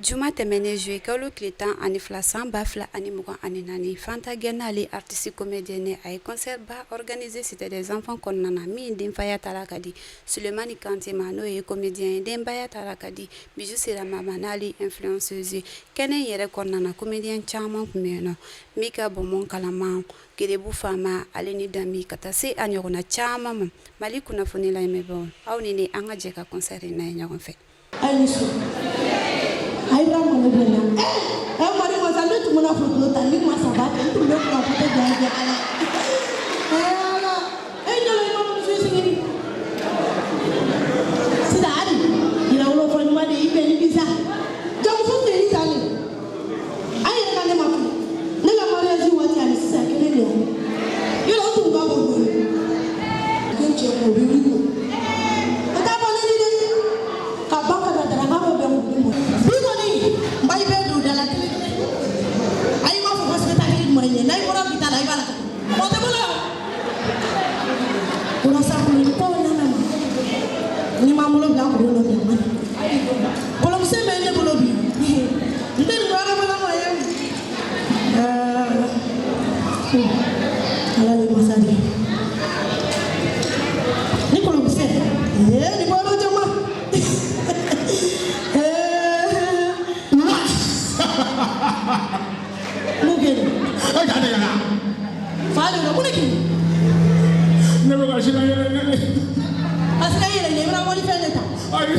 Juma tɛmɛnen juillet kalo tile 12 san 2024, Fanta Gɛnali artiste comédienne a ye concert ba organisé Cité des enfants kɔnɔna na min denfaya taara ka di Sulemani Kante ma, n'o ye comédien ye, denbaya taara ka di Bijou Sirama ma, n'ale influenceuse ye. Kɛnɛ in yɛrɛ kɔnɔna na, comédien caman tun bɛ yen nɔ, Mika Bɔnbɔn Kalama, Kerebu Fama, ale ni Danbi, ka taa se a ɲɔgɔnna caman ma. Mali kunnafoni lamɛnbaaw, aw ni ne, an ka jɛ ka concert in lajɛ ɲɔgɔn fɛ. A ye su a ye malo bɛ na ɛ mari masa ne tun bɛna foto ta ni masa b'a kɛ n tun bɛ ka foto jɔ jɔ ala ɛ ala e ɲɛla i ma muso sigi sisan hali yira wolo fɔ ɲuman de i bɛ ni bisa jamuso tɛ i ta le an yɛrɛ ka ne ma filɛ ne ka mariage waati ani sisan kelen de ye yɔrɔ o tun ka bon dɔɔni den cɛ ko bɛ wuli ko o t'a fɔ ne ni dɛ ka ban ka na daraka dɔ bɛn k'o ma bi kɔni n b'a i bɛɛ don da la kelen kelen ayi m'a fɔ ko spectacle jumɛn ye n'a bɔra bi ta la i b'a la o tɛ bolo yan o la sa ko nana ma ni m'an bolo bila kuru dɔ bi a ma ɲɛ kolonkisɛ bɛ ne bolo bi n tɛ nin baara fana ma ye ala ye masa de ye ni kolonkisɛ ee nin bɔra jama ee mun kɛ nin E ja tigɛ la. Fa de don mun de kɛ? Ne bɛ ka siran yɛrɛ ne. Ka siran i yɛrɛ ɲɛ, i bɛna mɔlifɛn de ta? Ayi,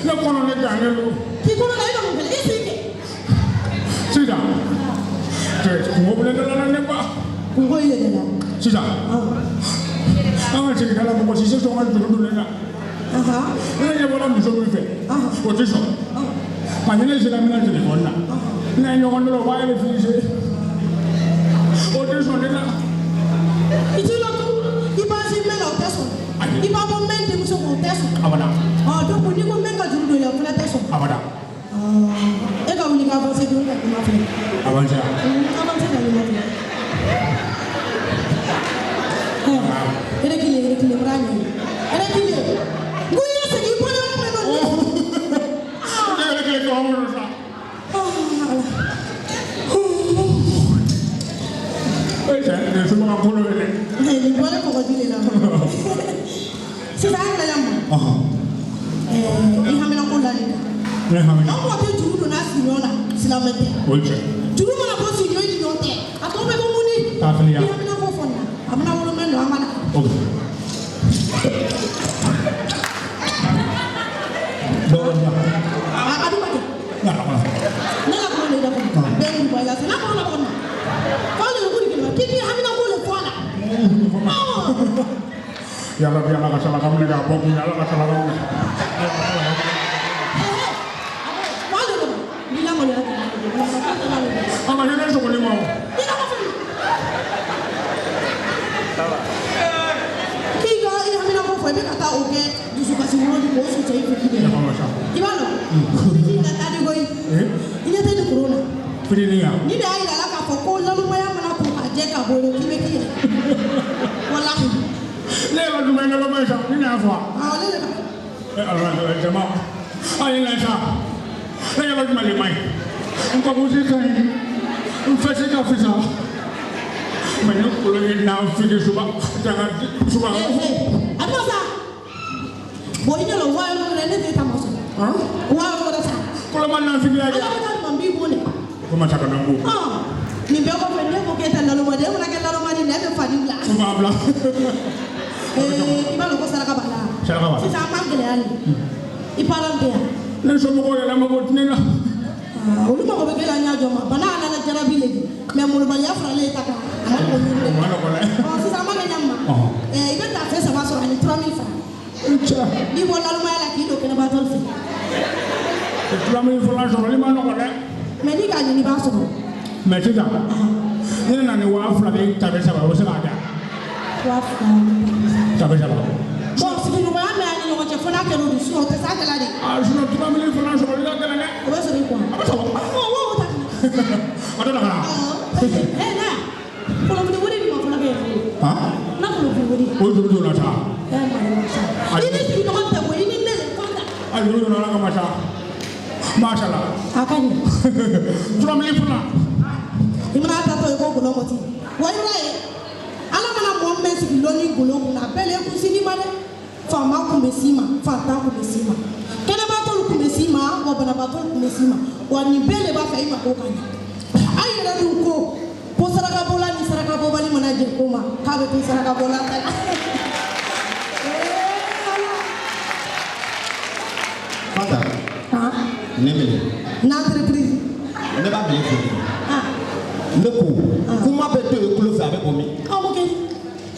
ne kɔnɔ ne gannen don. K'i kɔnɔ na, i bɛ mun kɛ? I sigi kɛ. Sisan, cɛ kungo bɛ ne da la ne ba. Kungo i yɛrɛ la. Sisan, an ka sigida la mɔgɔ si tɛ sɔn ka juru don ne la. Ne ɲɛ bɔra muso min fɛ, o tɛ sɔn. Nka ni ne sera n bɛna telefɔni na. N'a ye ɲɔgɔn dɔrɔn, o b'a refusé. O tɛ sɔn ne la. I t'i lɔ i b'a se mɛn la, o tɛ sɔn. Ayi. I b'a bɔ mɛn denmuso kɔ, o tɛ sɔn. Abada. Ɔ donc n'i ko mɛn ka juru don i la, o fana tɛ sɔn. Abada. E ka wuli ka avancer dɔrɔn ka kuma filɛ. Avancé. Avancer ka ɲuman filɛ. Ɛ reculer, reculer, n b'a ɲɛ. Reculer. N ko i ye segin i bɔlen yɔrɔ min na. Ne yɛrɛ kelen kɛ o sa. Ah Ala. E cɛ nin subaga kolo ye dɛ. Nin bɔlen kɔgɔji de la. Sisan an tilala mun? I hamina ko la de kan. Ne hamina. An mɔgɔ tɛ juru don n'a sigiɲɔgɔn na, silamɛ tɛ. O ye tiɲɛ. Juru mana bɔ sigiɲɔgɔn ni ɲɔgɔn cɛ, a tɔ bɛ kɛ mun ni? Kafiriya. I hamina ko fɔ nin na. A bɛna wolo mɛn don an ka na. Ok. Dɔw bɛ yan. A dun ma kɛ. Ne yɛrɛ kɔnɔ. Ne ka kɔnɔ de da kɔnɔ. Bɛɛ wuli bɔ i la. N'a kɔnɔ la kɔnɔ. F'aw de ko de kɛlɛ. K'i k'i hamina ko de fɔ a la. Yala bi ala ka saraka minɛ k'a bɔ kun, ala ka saraka minɛ. F'aw de ko. N'i lamaloya. A ma hinɛ sɔgɔli ma o. I ka fɔ. K'i ka i hamina ko fɔ, i bɛ ka taa o kɛ dusukasi wolo ni k'o sutura i fɛ. Ne kɔnɔ sa. I b'a dɔn? Fitinin ka taa di koyi. I ɲɛ tɛ nin kuru la. Fitinin yan. Ni de y'a yira la k'a fɔ ko lalumaya mana ko k'a jɛ ka bɔ yen, k'i bɛ k'i yɛrɛ. Walahi. Ne yɛrɛ dun bɛ naloma ye sa, ni ne y'a fɔ. Awɔ, ne de b'a. E ala jama, a ye na sa. Ne yɛrɛ jumɛn de man ɲi? N kɔmuso ka ɲi, n fɛsi ka fisa. Mais ne kolo ye nafigi suba, janga suba. A bɛ sa. Bon, i ɲɛna waa yɔrɔ wɛrɛ ne t'e ta ma sɔrɔ. Waa yɔrɔ wɛrɛ sa. Kolo ma nafigiya Ala kɛ. bɛ taa nin ma, n b'i bon dɛ. Ko ma sa ka na n bon. Nin bɛɛ kɔfɛ, ne ko k'e tɛ naloma de, e fana kɛ naloma de, ne bɛ fani bila. Ko b'a bila. I b'a dɔn ko saraka b'a la. Saraka b'a la. Sisan an b'an gɛlɛya de. I parents tɛ yan. Ne somɔgɔw yɛrɛ mago tɛ ne la. Olu mago bɛ kɛ la ɲɛ jɔ ma bana ala la jarabi le di mais molobaliya faralen e ta kan, a ma nɔgɔn ɲuru O dɛ. ma nɔgɔn dɛ. Ɔ sisan an b'a kɛ ɲɛ ma. I bɛ taa fɛn saba sɔrɔ ani 3000 francs. Cɛ. N'i bɔ nalomaya la k'i don kɛnɛbaatɔ fɛ. 3000 francs sɔrɔli ma nɔgɔn dɛ. Mais n'i k'a ɲini, i b'a sɔrɔ. Mais sisan, ne nana ni 2000 ni tafe saba, o bɛ se k'a da. 2000. Tafe saba. Bon, sigiɲɔgɔnya mɛn an ni ɲɔgɔn cɛ fo n'a kɛra o de, sinon o tɛ s'a kɛla de. Ah, sinon 3000 francs sɔrɔli ka gɛlɛn dɛ. O bɛ sɔrɔ i kɔ. A bɛ sɔrɔ. Ɔ wo o ta. A tɛ na ka na. Ɛ ne kolonfili wari di ma fɔlɔ kɛ yɛrɛ ye. Han? Na kolonfili wari. O juru donna sa. Ɛ mara sa. I ni sigiɲɔgɔn tɛ koyi, i ni ne de fanta. A juru donna ala kama sa. Mashallah. A ka ɲi. 3000 francs. I mana ta tɔ i ko golo mɔti. Wa i b'a ye Ala mana mɔgɔ min sigi lɔnni golo kunna a bɛɛ le ye kunsigi ma dɛ. Faama kun bɛ s'i ma, fantan kun bɛ s'i ma, kɛnɛbaatɔlu kun bɛ s'i ma, wa banabaatɔlu kun bɛ s'i ma, wa nin bɛɛ de b'a fɛ i mako ka ɲɛ. An yɛrɛ dun ko ko sarakabɔla ni sarakabɔbali mana jɛ ko ma k'a bɛ to sarakabɔla ta la. Fanta, ne minɛ. N'entreprise. Ne b'a minɛ fɛ. Ne ko kuma bɛ to yen tulo fɛ a bɛ bɔ min? Aw ko kɛ.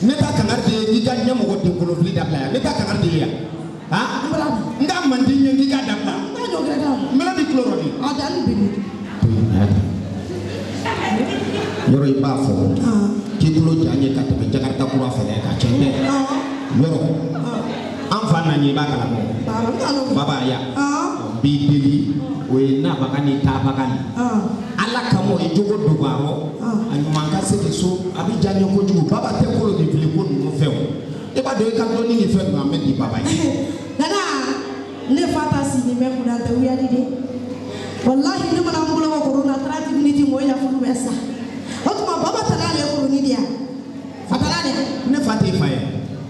Ne ka kangari de ye k'i ka ɲɛmɔgɔ denkolonfili dabila yan. Ne ka kangari de ye yan. Han? N ka man di n ye k'i ka dabila. N t'a ɲɔ gɛrɛ kan. N bɛna di tulo rɔ de. A danni bɛ min? Yɔrɔ i b'a fɔ k'i tulo ja n ye ka tɛmɛ Jakarta kura fɛnɛ kan cɛ tɛ. Yɔrɔ an fa na ɲɛ i b'a kalama. Baba ya. N b'i deli o ye nabaga ni taabaga ni. Ala kama o ye jogo dogoyarɔ a ɲuman ka se k'i so a bɛ diya n ye kojugu. Baba tɛ kolo ni fili ko ninnu fɛ o. E b'a dɔn i ka dɔnni ni fɛn ninnu a bɛ di baba ye. Nana ne fa ta sini bɛ kunna tɛ wuyali de. Walahi ne mana n bolo bɔ koro na 30 minutes mɔɔ yafulu bɛ sa. O tuma baba taara ale koroni de yan. A taara ale. Ne fa t'e fa ye.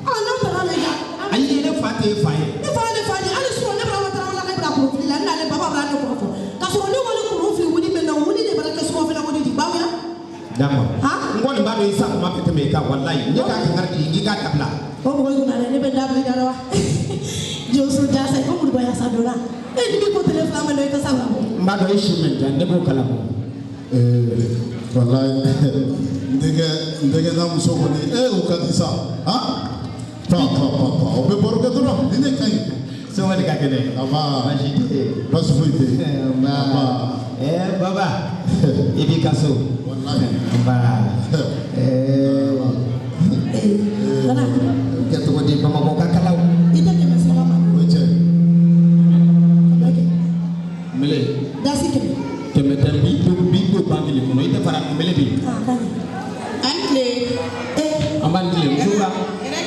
Ah n'aw taara ale ja. Ayi ne fa t'e fa ye. Ne fa y'ale fa de hali sɔrɔ ne b'a taara la k'e bɛna koro fili la ne n'ale baba b'a ne kɔrɔfɔ. K'a sɔrɔ ne wale koro fili wuli mɛ na wuli de b'a kɛ sukɔfɛla wuli di bawo ya. D'accord. N kɔni b'a dɔn i sa kuma bɛ tɛmɛ i kan walayi. Ne ka kangari di i k'a dabila. O mɔgɔ in kunna dɛ ne bɛ dabila i da la wa. Joso jasa ko muluba yasa donna. E ni ko tele fila mɛ i ka sa la. N b'a dɔn i si mɛ jan ne b'o kalama. Walayi n denkɛ n'a muso kɔni o ka di sa han pa pa pa pa o bɛ baro kɛ dɔrɔn ni ne ka ɲi. Sɔngɔli ka kɛnɛ. Aba baasi tɛ yen. Baasi foyi tɛ yen. Nba baba i b'i ka so. Walayi. Nba Nana. Kɛ cogo di Bamakɔ ka kalaw. I tɛ kɛmɛ saba ma. O ye tiɲɛ ye. Mele. Dasi kɛmɛ. Kɛmɛ tɛ n b'i don banki le kɔnɔ i tɛ fara mele bɛ yen. An tile. An b'an tile muso ka.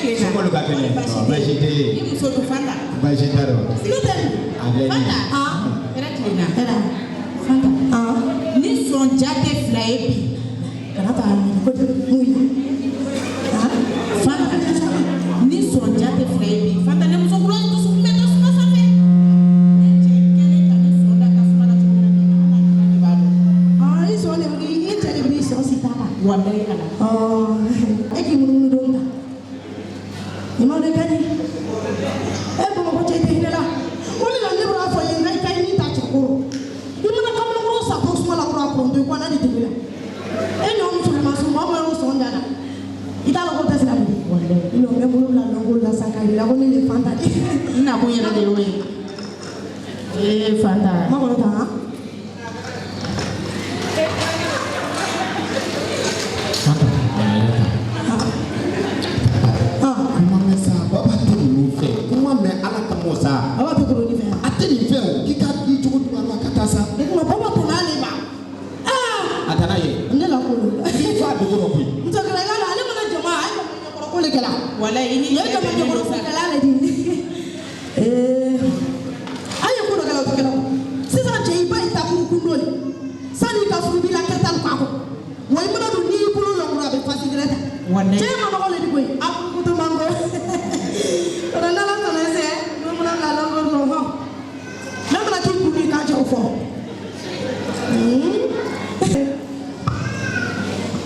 Sɔngɔli ka kɛnɛ. Baasi tɛ yen. I muso dun Fanta. Baasi t'a rɔ. Ne tɛ. A filɛ nin ye. Fanta. Hɛrɛ tilenna. Hɛrɛ. Fanta. Ni sɔnja tɛ fila ye bi. Kana taa ko mun ye. Fanta. Ni sɔnja tɛ fila ye bi. Fanta ne muso kura dusukun bɛ tasuma sanfɛ. Ne cɛ kɛlen ka ne sɔn da tasuma la cogo min na bi Ala kira de b'a dɔn. I sɔn de bɛ i cɛ de bɛ i sɔn si ta kan. Walayi Ala. E k'i munumunu don ta. I ma de ka di. E Bamakɔ cɛ i tɛ hinɛ la. O de la ne b'a fɔ i ye n ka i ni ta cɛkɔrɔ. I mana kamalenkɔrɔ sa tasuma la kura kɔrɔntɔ i ko ala de tɛmɛ la. E ɲɔ musoman su maa o sɔn da la. I t'a dɔn ko tɛ sira minɛ. I n'o bɛ bolo bila lɔngo la sa k'a yira ko ne de ye Fanta de ye. N nakun yɛrɛ de y'o ye. Ee Fanta. Ma kɔnɔ ta han. Kuma mɛn sa baba tɛ ninnu fɛ kuma mɛn Ala kama o sa. Baba tɛ koroni fɛ. A tɛ nin fɛ o k'i ka i cogo dun a la ka taa sa. O tuma baba tɛna ale ma. A taara ye. Ne la ko don. I fa dogo dɔ koyi. Muso kɛlɛ yala ale mana jama a ye jama ɲɛkɔrɔ ko de kɛla. Walayi i ni Nin ye jama ɲɛkɔrɔ ko kɛla ale di. An ye ko dɔ kɛla o tɛ kɛla o. Sisan cɛ i ba y'i ta furu kun don de. Sanni i ka furu b'i la kɛta k'a kɔ. Wa i mana don n'i y'i bolo lɔnkɔrɔ a bɛ fasi gɛrɛ ta. Walayi. Cɛ ma nɔgɔ le di koyi. A kutu man go. O la n'Ala sɔnna i sɛ ne mana bila lɔnkɔrɔ dɔrɔn hɔn. Ne mana k'i kun i k'a cɛw fɔ.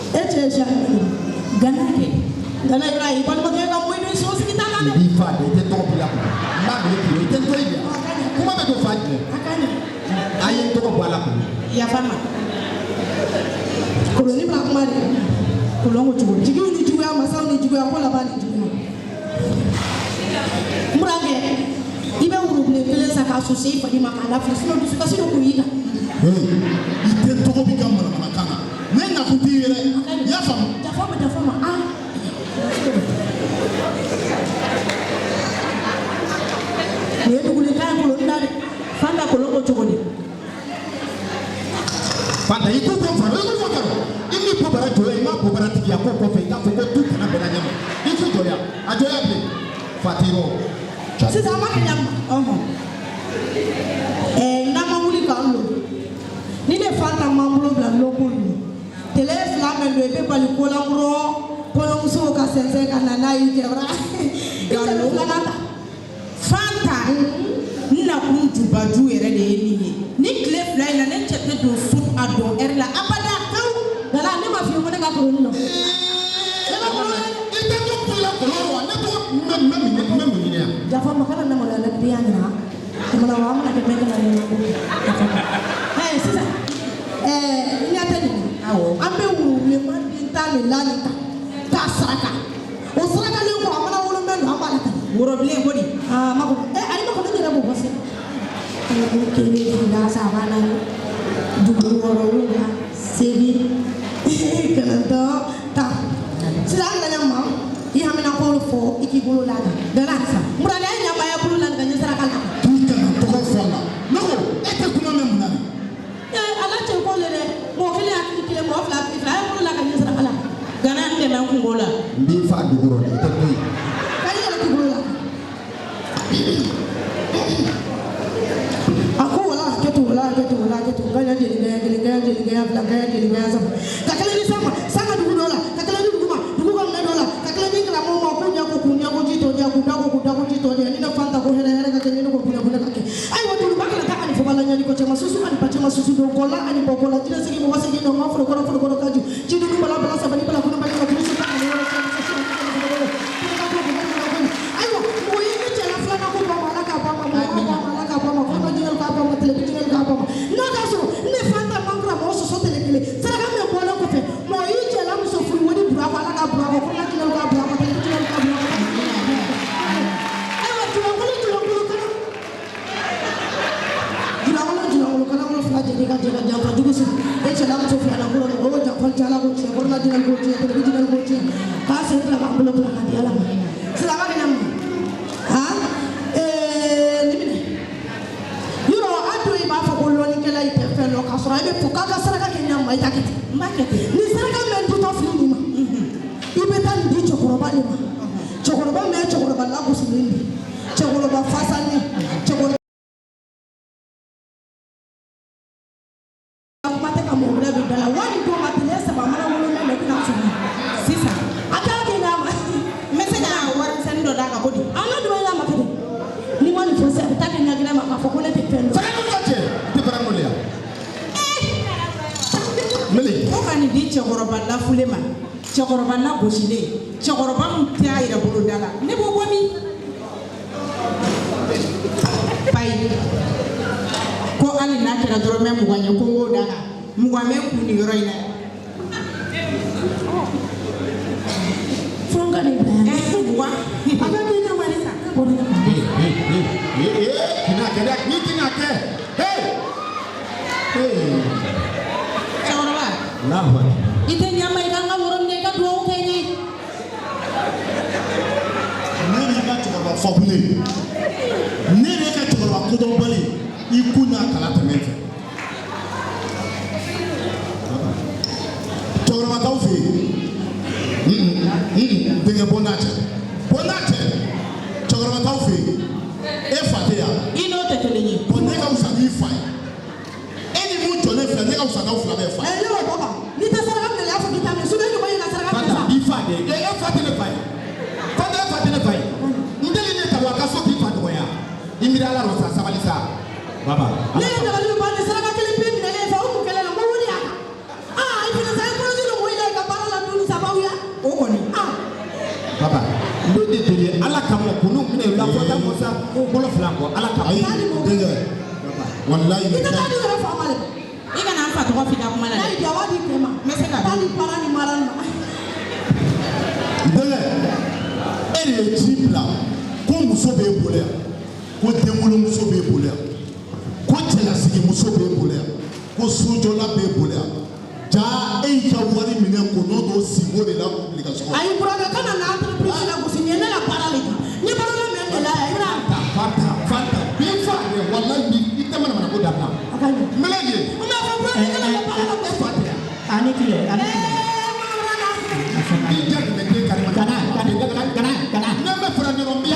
E cɛ ye siya jumɛn ye? Gana kɛ. Gana i b'a ye i balimakɛ ka moyi don i sɔn sigi t'a kan dɛ. I b'i fa de i tɛ tɔgɔ b'i la kun. N b'a minɛ k'i i tɛ n to yen. Kuma bɛ don fa jumɛn? A ka ɲɛ. A ye n tɔgɔ bɔ a la kun. Yafa n ma. Koloni b'a kuma de. Kolon ko cogo di? Jigiw ni juguya masaw ni juguya ko laban ni juguya. N burankɛ i bɛ worobilen kelen san k'a susu i fadi ma k'a lafili sinɔn dusukasi dɔ kun y'i kan. I tɛ tɔgɔ b'i ka manamanakan na. Ne nakun t'i ye dɛ. I y'a faamu? Jafa ma jafa ma aa. Nin ye dugulenkan ye koloni na dɛ. Fanta kolon ko cogo di? Fanta i ko ko fa i ko ko karo. I ni ko bara jɔya i ma ko bara tigiya ko kɔfɛ i k'a fɔ ko du kana bɛnna ɲɛ ma. I ko jɔya a jɔya bilen. Fatiro. Sisan an b'a kɛ ɲa ma. N'an ma wuli k'an lo. nkalon ko ninnu tele fila mɛn don i bɛ bali ko la kɔrɔ kɔɲɔmusow ka sɛnsɛn ka na n'a y'i jɛ i cɛ bɛ filanan ta. Fanta, n nakun jubaju yɛrɛ de ye nin ye. Ni tile 2 in na, ne cɛ tɛ don so a don ɛri la abada. Kaw Gana, ne ma f'i ye ko ne ka kɔrɔ ni nɔ, ne ka kɔrɔ dɛ. I tɛ to kula kɔlɔn wa ne tɔgɔ n bɛ n bɛ mun n bɛ mun ɲini yan. Jafa ma kana ne maloya ne den ɲɛna jamana wa an bɛna kɛ bɛɛ kana ɲɛna ko jafa ma. Sisan n ɲɛ tɛ nin na. Awɔ. An bɛ worobilenman den tan de la nin ta k'a saraka, o sarakalen kɔ a mana wolomɛ don an b'a la ka Worobilen ko di? Aa ma kɔnɔ ayi ma kɔnɔ, n yɛrɛ b'o bɔ sisan. 1, 2, 3, 4, 5, 6, 7, 8, 9, 10. Sisan an nana ma i hamina ko fɔ i k'i bolo la kan Gana Murani, a ye ɲama ya bolo la nin ka ɲɛ saraka la. K'i kana tɔgɔ fɔ a la, ne ko e tɛ kuma mɛn mun na nin. Ala cɛ ko le dɛ, mɔgɔ kelen hakili kelen, mɔgɔ fila hakili fila, a ye bolo la ka ɲɛ saraka la. Gana, n dɛmɛ n kungo la. N b'i fa dugu rɔ dɛ, i tɛ to yen. Ka i yɛrɛ k'i bolo la. A ko wala hakɛ to, wala hakɛ to, wala hakɛ to. Gaya jeli, gaya kelen, gaya jeli, gaya fila, gaya jeli, gaya saba, ka kelen di san ma, san ka dugu dɔ la, ka kelen di dugu ma, dugu ka minɛ dɔ la, ka kelen di karamɔgɔw ma, k'u ɲɛ ko k'u ɲɛ ko ji tɔ diya, k'u da ko k'u da ko ji tɔ diya, ni ne fan ta ko hɛrɛ hɛrɛ ka kɛ, ni ne ko bunɛ bunɛ ka kɛ. Ayiwa, duguba kana taa ani fɔba la ɲani ko cɛma susu ani ba cɛma susu don kɔla ani bɔ kɔla jinɛ segin mɔgɔ segin nɔ ma foro kɔrɔ foro kɔrɔ kaju ji dunu bala bala sabali bala kunu bali ka turu su tan ani wɔɔrɔ cɛ muso su ani wɔɔrɔ. Ayiwa, mɔgɔ ye ne cɛla filanan ko bɔ ma, Ala k'a bɔ a ma, mɔgɔ k'a bɔ a ma, Ala k'a bɔ a ma, kɔnɔ jinɛ k'a bɔ a ma, tile jinɛ k'a bɔ a ma. N'a ka sɔrɔ ne fan ta man kura mɔgɔ sɔsɔ tele kelen saraka min bɔlen kɔfɛ, mɔgɔ y'i cɛla muso furu wali bura kɔ, Ala k'a bura kɔ, kɔnɔ jinɛ k'a bura kɔ, tile jinɛ k'a bura kɔ. Ayiwa, julankolo julankolo kana julankolo julankolo kana wolo fila jeni ka jɛ ka janfa jugu sigi e cɛla muso filanan ko o janfa cɛ, Ala k'o tiɲɛ, kɔnɔ jinɛ k'o tiɲɛ, tele jinɛ k'o tiɲɛ, k'a sen fila k'a bolo fila k'a di Ala ma. Sisan a b'a kɛ ɲa min ha nin minɛ yɔrɔ a don, i b'a fɔ ko lɔnnikɛla i tɛ fɛn dɔn k'a sɔrɔ i bɛ fɔ k'a ka saraka kɛ ɲa ma, i t'a kɛ ten. N b'a kɛ ten. Ni saraka mɛn tutɔ fili nin ma, i bɛ taa nin di cɛkɔrɔba de ma, cɛkɔrɔba mɛn cɛkɔrɔba lagosilen de, cɛkɔrɔba fasalen, cɛkɔrɔba kuma tɛ ka mɔgɔ wɛrɛ don da la wali don ma tile saba mana wolomɛ na, i bɛna sɔrɔ. Sisan a k'a kɛ ɲa ma. N bɛ se ka warimisɛnnin dɔ d'a kan ko di? An ka dugawu la ma kɛ ten, n'i ma nin fɔ sisan, a bɛ taa kɛ ɲɛgɛnɛ ma k'a fɔ ko ne tɛ fɛn dɔn. Saraka ka cɛ, i tɛ baara le yan. Mele. Ko ka nin di cɛkɔrɔba lafulen ma, cɛkɔrɔba lagosilen, cɛkɔrɔba min tɛ a yɛrɛ bolo da la, ne b'o bɔ min? Bayi ko hali n'a kɛra dɔrɔmɛ 20 ye, ko n k'o d'a kan, 20 bɛ n kun nin yɔrɔ in na. Fo n ka nin bila yan. 20. A ka kɛ ɲɛ ma dɛ, ne bɔra ne ma. Ee ee ee, kina kɛ dɛ, n'i tɛna kɛ. Ee ee. Cɛkɔrɔba. Allahu akbar. I tɛ ɲama i ka n ka woro minɛ, i ka duwawu kɛ n ye. Ne y'i ka cɛkɔrɔba fakun ye, ne de ka cɛkɔrɔba kodɔnbali, i kun n'a kala tɛmɛ fɛ. Cɛkɔrɔba t'aw fɛ yen, denkɛ bɔ n'a cɛ, bɔ n'a cɛ, cɛkɔrɔba t'aw fɛ yen, e fa tɛ yan. I n'o tɛ kelen ye. Bɔn ne ka fisa n'i fa ye, e ni mun jɔlen filɛ, ne ka fisa n'aw fila bɛɛ fa ye. Ne b'o bɔ kan, n'i tɛ saraka minɛ, a fɔ k'i t'a minɛ, sinon e ɲɔgɔn y'i ka saraka minɛ Fanta sa. b'i fa de, e fa tɛ ne fa ye. Fanta, e fa tɛ ne fa ye. N deli ne ta wa ka so k'i fa dɔgɔya. I miiri Ala rɔ sa, sabali sa. Baba. Ne ye dabali ban ni saraka kelen pe minɛlen fɛ, o kun kɛlen na n ko wuli a kan. Aa i fana sa, i kɔlɔsi don mɔgɔ in la i ka baara la dun sababu ya. O kɔni. Aa. Baba, n bɛ de deli Ala kama k'olu minɛ u la fɔ taa mɔ sa bolo fila kɔ Ala kama. Ayi denkɛ, walayi. I tɛ taa di yɛrɛ fa ma dɛ. I kana n fa tɔgɔ f'i ka kuma la N'a dɛ. y'i diya, a b'a di cɛ ma. N bɛ se ka Taa di para ni mara ni ma. Denkɛ, e de ye ci bila ko muso b'e bolo yan, ko denwolomuso b'e bolo yan, ko cɛlasigimuso b'e bolo yan, ko sojɔla b'e bolo yan, jaa e y'i ka wari minɛ k'o nɔ don sinko de la k'o bila i ka so kɔnɔ. Ayi burankɛ, kana na entreprise la gosi, nin ye ne la baara le di. N ye balola mɛn de la yan, i bɛna. Fanta, Fanta, b'i fa de, walayi bi i tɛ manamana ko dabila. A ka ɲi. N bɛlɛ ye. N b'a fɔ burankɛ kana na baara la E gosi. fa tɛ yan. Ani tile, ani tile. B'i ja jumɛn den kari ma. Gana, gana, gana, gana. Ne bɛ fara ɲɔgɔn bi.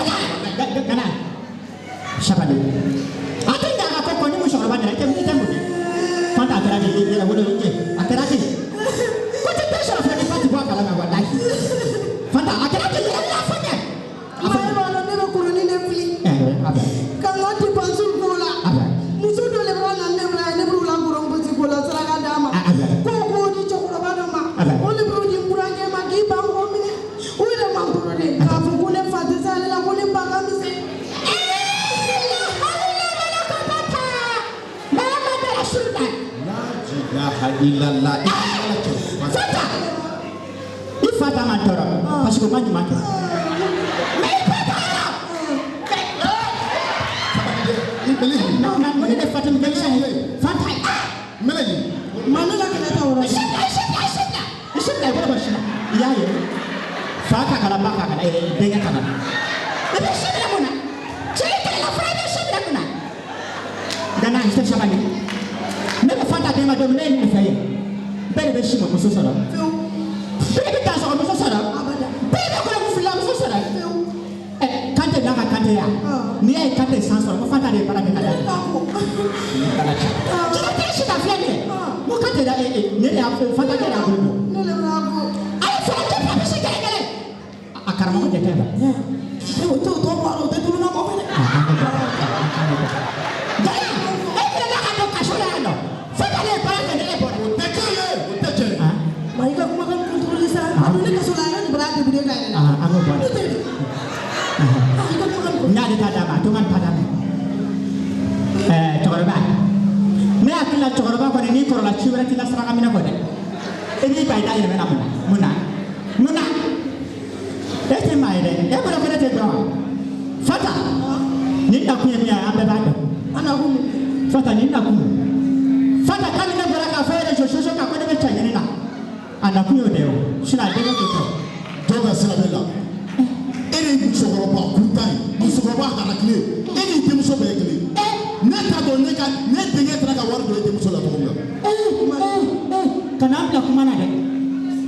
Gana. Sabali. A tɛ ɲa ka ko ni musokɔrɔba nana, i tɛ mun kɛ? Fanta, a kɛra ten, yɛrɛ wolo a kɛra ten. tɛ den sɔrɔ fɛn ni fa ti bɔ a kalama walahi. Fanta a kɛra ten yɛrɛ la fɔ ɲɛ. Ma e b'a dɔn ne bɛ kurunin de fili. A bɛ. Ka n ka dépense k'o la. A bɛ. Muso dɔ de b'a na ne bila ne b'u la kuran gosi k'o la saraka d'a ma. A bɛ. K'o k'o di cɛkɔrɔba dɔ ma. A bɛ. O de b'o di n burankɛ ma k'i ban k'o minɛ. O yɛrɛ ma tɔɔrɔ de k'a fɔ ko ne fa tɛ se ale la ko ne ba ka misɛn. La ilaha illallah. I ala cɛ. Fanta i fa ta man tɔɔrɔ parce que o ma ɲuman kɛ. Mais i ba t'a la. I mele Non, non, mun de Fatim Gelisa ye? Fanta ah! mele Ma ne la kɛlɛ ta o yɔrɔ la. I si bila, i si bila, i bolo bɔ si la. I y'a ye? Fa ka kala, ba ka kala, denkɛ ka kala. I bɛ si bila mun na? Cɛ ye kɛlɛ la fana i bɛ si bila mun na? Gana, i tɛ sabali. Ne bɛ Fanta den ma don min ne ye nin de fɛ ye. Bɛɛ de bɛ si ma muso sɔrɔ. Fewu. Bɛɛ de bɛ dansɔgɔ muso sɔrɔ. Abada. Bɛɛ de bɛ kɔlɔn muso sɔrɔ. Fewu. Kante n'a ka Kante ya. N'i y'a ye Kante san sɔrɔ ko Fanta de ye baara kɛ ka d'a Ne ma. t'a ko. Jɛnɛtigi si ka filɛ nin ye. N ko Kante la ne de y'a Fanta de y'a bolo bɔ. Ne de b'a ko. A ye fɛɛrɛ kɛ fila bɛ si kelen kelen. A karamɔgɔ jɛ tɛ la. E o t'o tɔ bɔ a la o tɛ tunun na kɔfɛ dɛ. Jaya e fɛnɛ n'a ka don kaso la yan nɔ. Fanta de ye baara kɛ ni e bɔra. O tɛ kɛ ye, o tɛ cɛ ye. Ma i ka kumakan contrôler sa. A don ne kaso la a yɛrɛ de b'a débrouiller ka yɛrɛ la. An k'o bɔ a Ne la. tɛ de. Ah, i ka kumakan N y'ale ta d'a ma a to n ka nin ta d'a ma. Cɛkɔrɔba ne hakili la cɛkɔrɔba kɔni n'i kɔrɔla ci wɛrɛ t'i la saraka minɛ kɔ dɛ. E b'i ban i da yɛlɛmɛ na mun na? Mun na? Mun na? E tɛ maa ye dɛ. E bolo ko ne tɛ dɔn wa? Fanta nin nakun ye min ye an bɛɛ b'a dɔn. An na kun. Fanta nin nakun. Fanta kabini ne bɔra k'a fɔ réseaux sociaux kan ko ne bɛ cɛ ɲini na. A nakun y'o de ye o. Sinon a denkɛ t'o kɛ o. Dɔw ka sira bɛ la. E ni musokɔrɔba kuntan ye, musokɔrɔba harakilen, e n'i denmuso bɛɛ ye kelen. Ne t'a dɔn ne ka ne denkɛ taara ka wari don e denmuso la cogo min na. Kana an bila kuma na dɛ.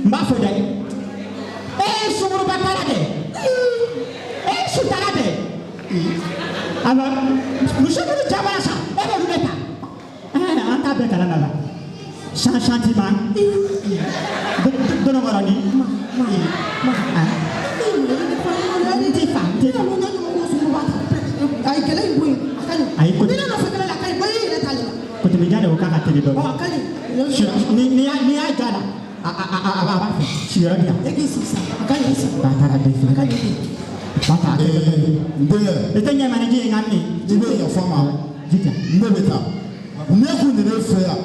N b'a fɔ dɛ. Sunguruba taara dɛ. Sutara dɛ. Alors muso minnu ja b'a la sa, e b'olu de ta. An t'a bɛɛ kalama la. Sans sentiment. Donokɔrɔni. N t'i fa, n t'i fa. Ayi kɛlɛ in bɔ yen a ka ɲi. Ayi, ko- Ni ne nɔfɛ kɛlɛ la a ka ɲi bɔ i yɛrɛ t'ale la. Kotobija de ko k'a ka teli Ɔ a dɔɔni. ka ɲi. Ni y'a ja la, a b'a fɛ sigiyɔrɔ di yan. E k'i sigi sa a ka ɲi i sigi. Ba taara den A ka filɛ. ɲi ten. Ba ta a kɛ. N denkɛ, I tɛ ɲɛ ma ni ji ye nka min. i bɛ yafa n ma. Ji tɛ. Ne bɛ taa. Ne kun nana e fɛ yan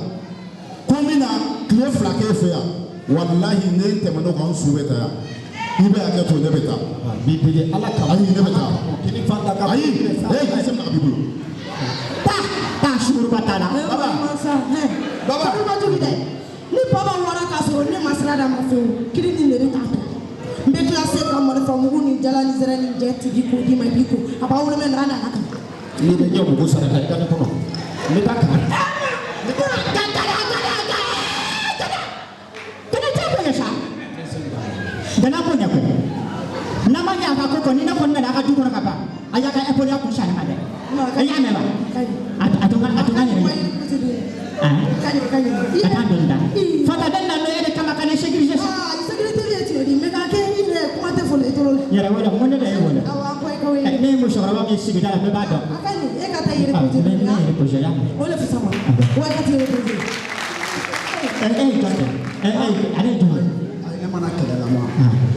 ko n bɛna tile 2 k'e fɛ yan walahi ne tɛmɛn'o kan n su bɛ taa yan. I bɛ hakɛ to ne bɛ taa. Bi deli ala kama. Ayi ne bɛ taa. Kini Fanta ka. Ayi ee kisɛ minɛ ka b'i bolo. Taa taa sunguruba ta la. Baba. Baba. Baba jugu dɛ. Ni baba wɔra k'a sɔrɔ ne ma sira d'a ma fewu kiri ni nere t'a to. N bɛ tila se ka marifa mugu ni jala ni zɛrɛ ni jɛ tigi k'o d'i ma i b'i ko a b'a wolo mɛ n'a nana kan. N'i bɛ ɲɛ mugu saraka i ka ne kɔnɔ. N bɛ taa kalan. Gana tɛ bonya sa. Gana bonya koyi. N'a ma ɲɛ a ka ko kɔ ni ne kɔni nana a ka du kɔnɔ ka ban a y'a ka école kun sa ne ma dɛ. I y'a mɛn wa? A to n ka yɛrɛ ye. Ka ɲi ka ɲi. Ka taa dɔɔni da. Fanta ne nana e de kama ka ne sécuriser sa. Aa sécurité ye tiɲɛ di mɛ k'a kɛ i yɛrɛ kuma tɛ fɔlɔ i tolo la. Yɛrɛ wele ko ne de ye wele. Awɔ an ko i ka wele. Ne ye musokɔrɔba min ye sigida la bɛɛ b'a dɔn. A ka ɲi e ka taa i yɛrɛ Ne posé. ne yɛrɛ posé ya. O de fisa ma. Wa i ka t'i yɛrɛ posé. E ye jɔn de ye? E ale ye jɔn ye? Ayi ne mana kɛlɛ la ma.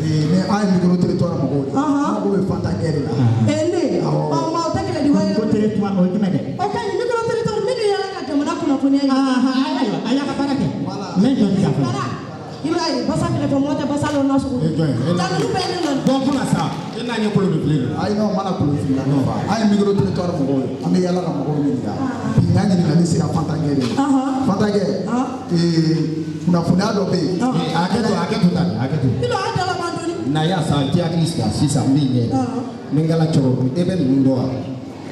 Ne an ye micro territoire mɔgɔw de ye. An mako bɛ Fanta gɛrɛ de la. Ne. Awɔ. Ɔ ma o tɛ kɛlɛ di wa yɛrɛ. Ko territoire o ye jumɛn dɛ? O ka ɲi micro territoire min bɛ yala ka jamana kunnafoniya ye. Ayiwa a y'a ka baara kɛ. N bɛ jɔn di ka fɔ. Bara i b'a ye basa kɛrɛfɛ mɔgɔ tɛ basa lɔ na sogo. E jɔn ye? E Ja ninnu bɛɛ ye ne nɔ ye. Bɔ kunna sa. E n'a ɲɛ kolo de filɛ nin ye. Ayi non mana kolo fili la ne fa. An ye micro territoire mɔgɔw ye. An bɛ yala ka mɔgɔw ɲininka. Bi n ka ɲininkali sera Fanta gɛrɛ de ma. Fanta gɛrɛ. Kunnafoniya dɔ bɛ yen. Hakɛ to hakɛ to tan hakɛ to. I b'a dala man dɔɔni. Na ya sa i t'i hakili sigi sisan n b'i ɲɛ. Ni n kɛla cɛkɔrɔba e bɛ ninnu dɔn wa?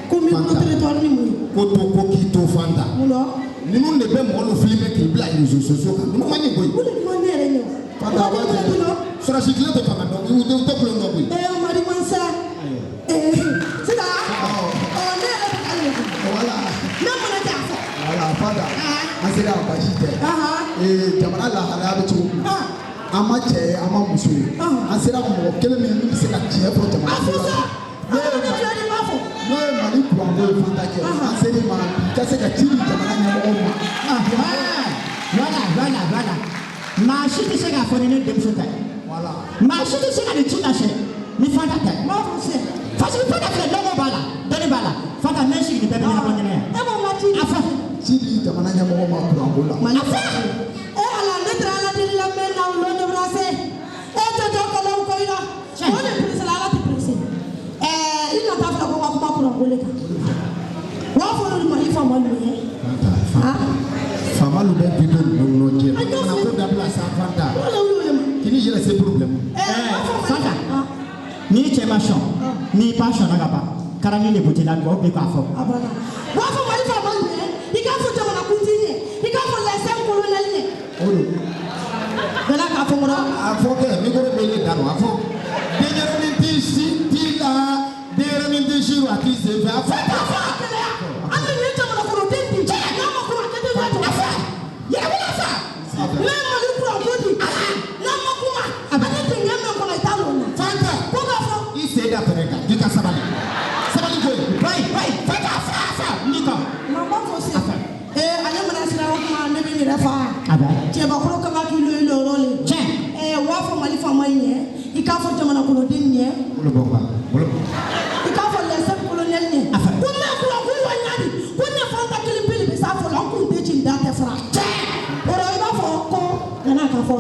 Ko micro territoire ni mun ye? Ko to ko k'i to Fanta. Mun na? Ninnu de bɛ mɔgɔ dɔ filmer k'i bila réseaux sociaux kan. Ninnu man ɲi koyi. O de man ne yɛrɛ ɲɛ o. Fanta a b'a jɛ. Sɔrɔsi tile tɛ fanga dɔn u tɛ kulon dɔn koyi. Mari Mansa. Sisan. Ɔ ne yɛrɛ bɛ ka ɲɛ. Voilà. Ne mana kɛ a fɔ. Voilà Fanta. An sera a baasi tɛ. Jamana lahalaya bɛ cogo min. An ma cɛ ye, an ma muso ye, an sera mɔgɔ kelen min bɛ se ka tiɲɛ fɔ jamana A fɔ sa. N'o ye Mali kuranko ye. Fantakɛ, an ser'i ma bi i ka se ka ci di jamana ɲɛmɔgɔw ma. Voilà, voilà, voilà. Maa si tɛ se k'a fɔ ni ne denmuso tɛ. Voilà. Maa si tɛ se ka nin ci lase ni Fanta tɛ. N b'a fɔ sisan. Parce que Fanta filɛ, lɔgɔ b'a la, dɔnni b'a la. Fanta, n bɛ n sigi nin bɛɛ bɛ ɲɛnabɔ ɲɛnɛ. E ko n ka ci di. A fɔ. Ci di jamana ɲɛmɔgɔw ma kuranko la. Mali. E Ala, ne taara Ala deli la mɛ na o lon de se. E jɔjɔ kɛlɛw ko i la. O de pressé la, Ala tɛ pressé. Ɛɛ, i nata filɛ ko ka kuma kuranko le kan. U b'a fɔ olu Mali faamalu ye. Faamalu bɛ bi don ninnu jɛ. An y'o Kana fɔ. ko dabila sa, Fanta. O de wuli o de ma. K'i ni yɛlɛ se problème. Ɛɛ, u b'a fɔ Mali. Fanta, n'i cɛ ma sɔn, n'i ba sɔnna ka ban, karani de b'o la, dugawu bɛ k'a fɔ. A banna. U b'a fɔ Mali faamalu ye, i k'a fɔ jamana kuntigi ye, i k'a fɔ lɛsɛn kolonɛli ye. O don. Bɛɛ k'a fɔ n kɔrɔ. A fɔ kɛ, micro bɛ ne da rɔ, a fɔ. Denyɛrɛnin t'i si t'i la, denyɛrɛnin t'i si rɔ, a t'i sen fɛ. A fɔ. A fɔ a gɛlɛya. An bɛ nin jamana kɔnɔden di. N'a ma kuma, a kɛ tɛ ɲɛ. A fɔ. Yɛrɛwolo fa. Ne ye Mali kuranko di. N'a ma kuma, a bɛ dingɛ min kɔnɔ, i t'a lɔn na. Fanta. Ko k'a fɔ. I sen da fɛrɛ kan, k'i ka sabali. Sabali ko ye. Bayi, bayi, Fanta, a fɔ, a fɔ. N b'i kɔ. Ma b'a fɔ sisan. Ee, ale mana sira o kuma, ne bɛ n yɛrɛ fa. A bɛ. Cɛbakɔrɔ kan ka k'i lo i lɔyɔrɔ le. Tiɲɛ. Ɛɛ, u b'a fɔ Mali faama in ɲɛ, i k'a fɔ jamana kɔnɔden ɲɛ, Bolo bɔ kuwa. Bolo bɔ. i k'a fɔ lɛsɛn kolonɛli ɲɛ. A fɔ. Ko ne kuranko wa ɲa di, ko ne Fanta kelen pe de bɛ s'a fɔ la, n kun tɛ ci n da tɛ fara. Tiɲɛ. O rɔ, i b'a fɔ ko nana k'a fɔ.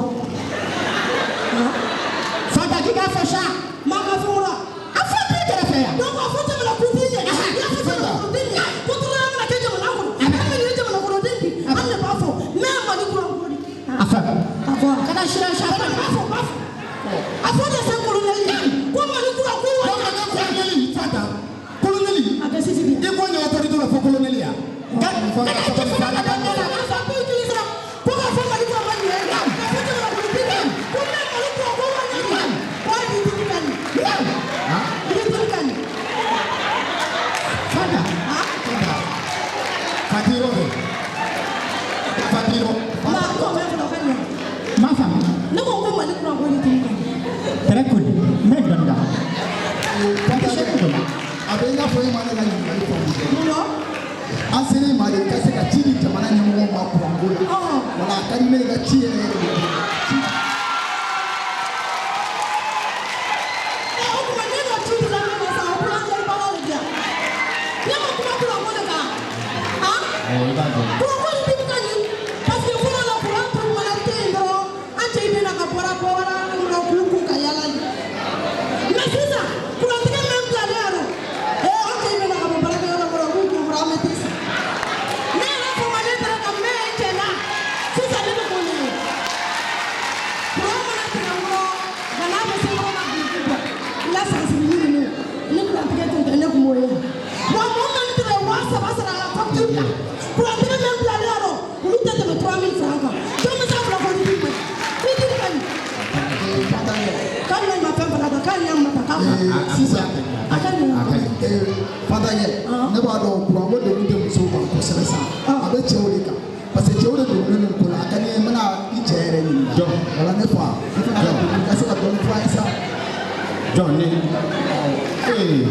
Fanta, k'i k'a fɔ sa. Ma ka fɔ o la. A fɔ b'i kɛrɛfɛ yan. Donc a fɔ jamana kuntigi ɲɛ, i y'a fɔ jamana kɔnɔden ɲɛ, ko tɔɔrɔya mana kɛ jamana kɔnɔ, an bɛ nin jamana kɔnɔden di, an de b'a fɔ, ne ye Mali kuranko di. A fɔ. A fɔ. Kana siran sa. A b'a fɔ, b'a fɔ. A fɔ lɛsɛn kolonɛli ɲɛ, ko Mali kuranko wa Ko ɲa. ka kɛ kolonɛli, Fanta. Kolonɛli. A kɛ sisi di. I ko ɲɛ autorité la fɔ kolonɛli ya. Fanta, sabali sa, Ala kama. Ko k'a fɔ Mali faama ɲɛ, k'a fɔ jamana kɔnɔden ɲɛ, ko ne ye Mali kuranko wa ɲa di, ko a y'i dimi ka ɲɛ. I b'i dimi ka ɲɛ. Fanta. Fanta. Fati yɔrɔ bɛ. Fati yɔrɔ. Ma ko mɛ fɔlɔ ka ɲɛ. N m'a faamu. Ne ko ko Mali kuranko de dimi ka ɲɛ. Très cool. N bɛ dɔɔnin da. Fantakɛ, a bɛ i n'a fɔ e ma ne ka ɲininkali faamu dɛ. Mun na? An ser'i ma de i ka se ka ci di jamana ɲɛmɔgɔw ma kuranko la. Wala a ka di ne ye ka ci yɛrɛ yɛrɛ de di. Ɛ, o tuma ne ka ci dila ne ma sa, o boulangerie baara de di yan. Ne ma kuma kuranko de kan. Han? Ɔ, i b'a dɔn. Kuranko de dimi ka ɲi. Parce que fɔlɔ la, kuran tun mana tɛ yen dɔrɔn, an cɛ bɛ na ka bɔra bɔra na k'u kun ka yaala de. Mais sisan, kurantigɛ min bilalen yan nɔ, ee, an cɛ bɛ na ka bɔ baarakɛyɔrɔ kɔrɔ, u b'u kun kɔrɔ, an bɛ t'i sigi. Ne yɛrɛ fama ne taara ka mɛn cɛ la, sisan ne bɛ k'o de ye. Kuran mana tigɛ n kɔrɔ, nka n'a bɛ se yɔrɔ la k'i bɔ, n ka sansirili ninnu, ni kurantigɛ tun tɛ, ne tun b'o ye. Wa mɔgɔ min tigɛ 3000 sara la facture la, kurantigɛ min bilalen yan nɔ, olu tɛ tɛmɛ 3000 francs kan. Jɔn bɛ se a bila ko ni ma ɲi? Ni dimi ka ɲi. Fantakɛ. K'ale ma fɛn fana ta, k'ale y'a ma ta k'a ma. Sisan. A ka ɲi. Fantakɛ, ne b'a dɔn kuranko degun tɛ musow kan kosɛbɛ sa, a bɛ cɛw de kan, parce que cɛw de degunnen don ko la. A ka di n ye, n bɛna i cɛ yɛrɛ ɲininka. Jɔn? Wala ne fa, i fana ka degun, i ka se ka dɔɔni fɔ an ye sa. Jɔn ne. Ee.